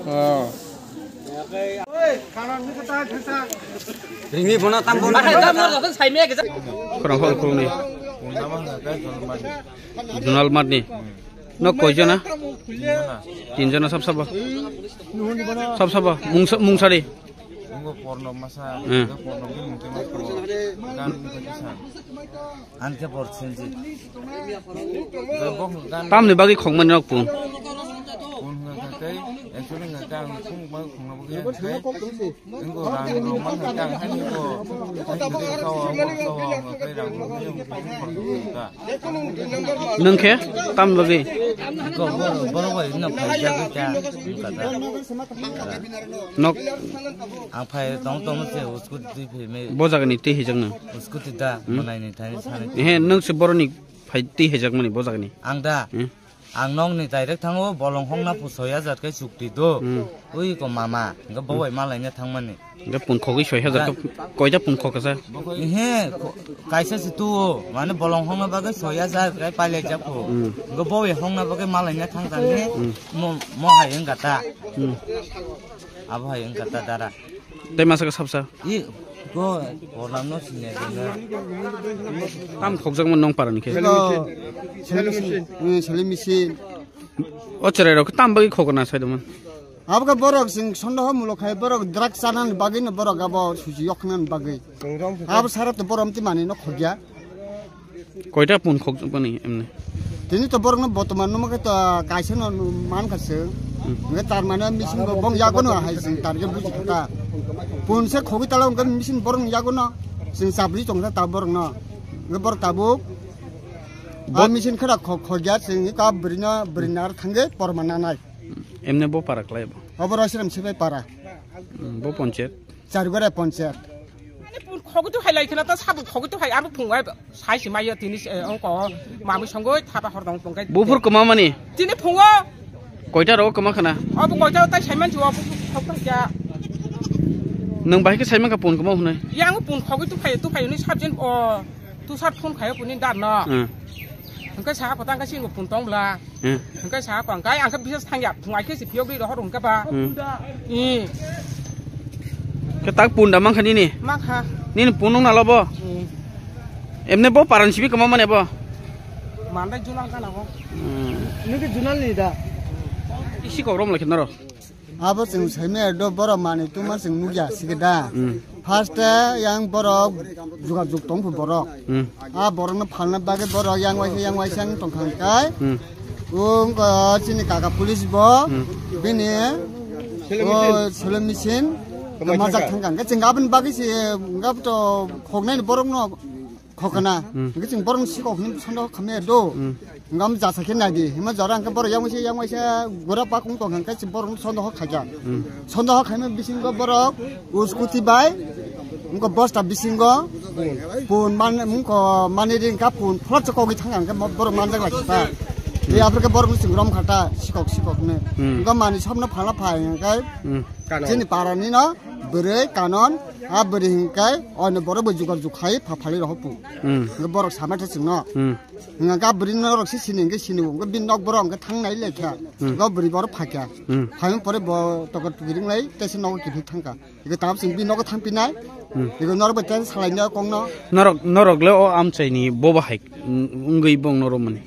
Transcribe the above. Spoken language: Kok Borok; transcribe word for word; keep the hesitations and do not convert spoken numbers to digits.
Oh. Ringni bono tam bono. Khorang hol khorang ni. Junal mat ni. No koi jona? Tin jona sab sabo. Sab sabo. Mungsa, mungsari. Ungo porno masa, hmm. Porno bini mungkin mas ko gan mungkin kisa. Anke por senji. Tamni bagwi khokmani rok pun. Pun hwnga kha tei, actually hwnga kha ang pun bagwi khokna bagwi ang khai. Ungo rang rok man hwnga kha ang hai ko. Hai ko kau ang kau ang kai rang rok ni ang pun khokna bagwi kha. Nwng khe tam bagwi? Ko boro, boro bai no phai jagwi ta, wngkha da. Nok. Ang phai tong tong se scooty twi phai me. Bo jagani twi hijak nw? Scooty da, hmm? Mwnai ni thani sani. He, nwng se boroni phai twi hijak mani bo jagani? Ang da. Hmm? Ang nokni direct thango, bolong hongna pu soi hajar kai chukti do. Hmm. Ui ko mama, hwnkhe bo bai malaina thangmani. Hwnkhe pun khogwi soi hajar khe koita pun khokha sa? He, ko-, kaisa se tuo, mane bolong hongna bagwi soi hajar kai pailai jak phu. Hmm. Hwnkhe bo bai hongna bagwi malaina thang thang he, hmm, mo, mo hai wngkha ta. Hmm. Abo hai wngkha ta dara. Tei masa khe sabsa? I, ko, pornam no sini aja na. Tam khokjakma nong para ni khe? Hello. Selling machine. Hmm, selling machine. O cherai rok tam bagwi khokna sai doman. Abo khe borok sing sondoho mulok khai borok drug chanan bagwi no borok abo suji yoknan bagwi. Abo sara to borom ti mani no khogya. Koita pun khokjakmani emne? Tini to borokno botoman numa khe to kaisa no man kha se. Hmm. Hwnkhe tar mane machine bo bong yago no hai sing target buji kha ta. Pun se khogwi tala hwnkhe machine borok yago no sing chabri tong kha ta borok no. Hwnkhe borok tabuk. Bo- a machine khera khok khogya sing ka bwrwi no bwrwi nar thangwi porma nanai. Emne bo para klai bo? Obo Rasiram Sibai para. Hmm, bo ponchayat? Chargora ponchayat. Ani pun khogwi tu hai lai khna ta sabu khogwi tu hai abo phung ai sai si mai yo tini se, eh, ongko mamui songoi thapa hor dong tong kai. Buphur kwma mani? Tini phungo. Koita ro kwma khna? Abo koita tai sai man chu abo khogwi ja. Nwng bahai khe sai man kha pun kwma hwnwi? Yang pun khogwi tu phai tu phai ni sabjin o tu sar phun khai pun ni dar no. Hmm. Hwnkhe sa ko tang ka sing pun tong bla. Hmm. Hwnkhe sa ko ang kai ang khe bises thang ya phung ai khe si phiyok ri rohor hwnkhe ba. Hmm. I. Khe tak punda mankha nini? Mankha. Nini pun nung nalo bo? Hmm. Emne bo paran sibi kama mane bo? Mandai junal kana bo. Hmm. Nini junal ni da. Isi kok rom lakhe naro. Abo chwng saimaya do borok manwi tuma chwng nukya sikhe da. Hmm. First yang borok jugajug tongphu borok. Hmm. A borokno phalna bagwi borok yang waisa yang waisa wng tongkha hwnkhe. Hmm. Wngkha chini kaka police bo. Hmm. Bini o solo machine majak thangkha hwnkhe chwng aboni bagwi se wngkha to khoknai borokno. Khokna. Hmm. Hingke chwng borokno sikok hwnwi sondoho khamya do. Hmm. Hingke omo jasa khe nai di. Hima jora hingke borok yang waisa, yang waisa gura pakung tong hingke chwng borokno sondoho khaikha. Hmm. Sondoho khaima bisingo borok o scooty bai, hingke bosta bisingo pun man, hingke manwi ri hingke pun phlot se kogwi thang hingke mo-, borok manjak lai kha ta. Hmm. Tei aphuru khe borokno chwng rom kha ta, sikok sikok hwnwi. Hmm. Hingke manwi sobno phalna phai hingke hmm. Chini para ni no bwrwi kanon, a bwrwi hingke oino borok bo jugar jukhai pha phali rohor pu. Hmm. Hingke borok sama khe chwngno. Hmm. Hingke a bwrwi norok se sini hingke sini hingke bini nok borok hingke thang nai le kha. Hmm. Hingke bwrwi borok pha kha. Hmm. Phaiyung pore bo tokar tukiring lai tei se nogo kiphil thang kha. Hingke tabuk chwng bini nogo thang pinai. Hmm. Hingke norok bo tei salai no kong no. Norok, norok le o amchai ni boba hai, mm, wngwi bong norok mani.